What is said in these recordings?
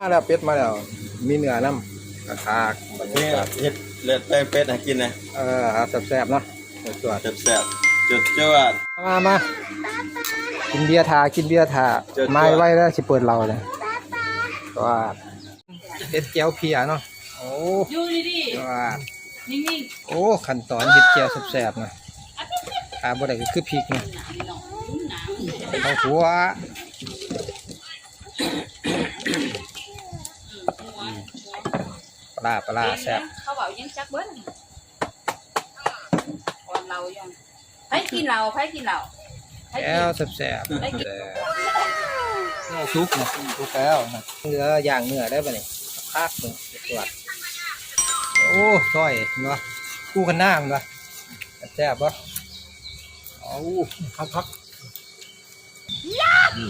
ມາແລ້ວ ເປັດມາແລ້ວ ມີເນື້ອນຳ ຄັກໆ ບັນຍາກາດ ເຮັດເລືອດແປງເປັດໃຫ້ກິນແດ່. ເອີ ເອົາແຊບໆເນາະ ຈວດໆ ແຊບໆ ຈວດໆ. ມາ ມາ ກິນເບຍຖ້າ ກິນເບຍຖ້າ ຈວດໆ ມາໄວແລ້ວ ຊິເປີດເຫຼົ້າແລ້ວ. ຈວດ ເຮັດແຈ່ວເພຍເນາະ. ໂອ້ ຢູ່ດີໆ ຈວດ ນິ່ງໆ. ໂອ້ ຂັ້ນຕອນເຮັດແຈ່ວແຊບໆນະ ຂາດບໍ່ໄດ້ກໍຄືພິກນະ ເຂົ້າຂົ້ວ. ປາຮ້າ ປາຮ້າແຊບ. ເຂົາເວົ້າຫຍັງຈັກເບິດ ອ່ອນເລົ່າຢູ່. ໃຜກິນເຫຼົ້າ ໃຜກິນເຫຼົ້າ ໃຜກິນ ແຈ່ວແຊບໆ ໃຜກິນ. ເນື້ອສຸກນະ ສຸກແລ້ວນະ ເຫຼືອຢ່າງເນື້ອໄດ້ບັດນີ້ ຄັກໆ ເບິ່ງ ຈວດ. ໂອ້ ຊອຍເຫັນບໍ່ ຄູ່ກັນນາເຫັນບໍ່ ແຊບບໍ່? ເອົາ ຄັກໆ. ອື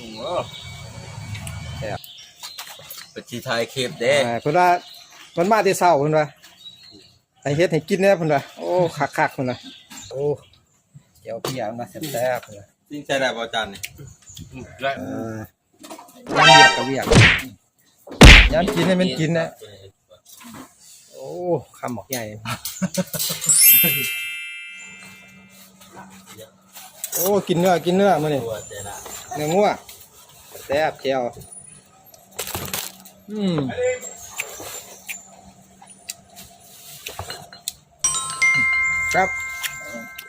ມ ໂອ້ ແຊບ ເພິ່ນຊິຖ່າຍຄລິບເດ້. ອ່າ ເພິ່ນວ່າ ເພິ່ນມາແຕ່ເຊົ້າ ເພິ່ນວ່າ ໃຫ້ເຮັດໃຫ້ກິນແດ່ ເພິ່ນວ່າ. ໂອ້ ຄັກໆ ເພິ່ນວ່າ. ໂອ້ ແຈ່ວເພຍນະ ແຊບໆ ເພິ່ນວ່າ. ຊິງໃສ່ໄດ້ບໍ່ ຈານນີ້? ອືມ ໄດ້. ເອີ ຍາມວຽກກໍວຽກ ຍາມກິນໃຫ້ມັນກິນນະ. ໂອ້ ຄຳບັກໃຫຍ່. ໂອ້ ກິນເນື້ອ ກິນເນື້ອມື້ນີ້ ເນື້ອງົວ ແຊບແຈ່ວ. ອືມ ຄັບ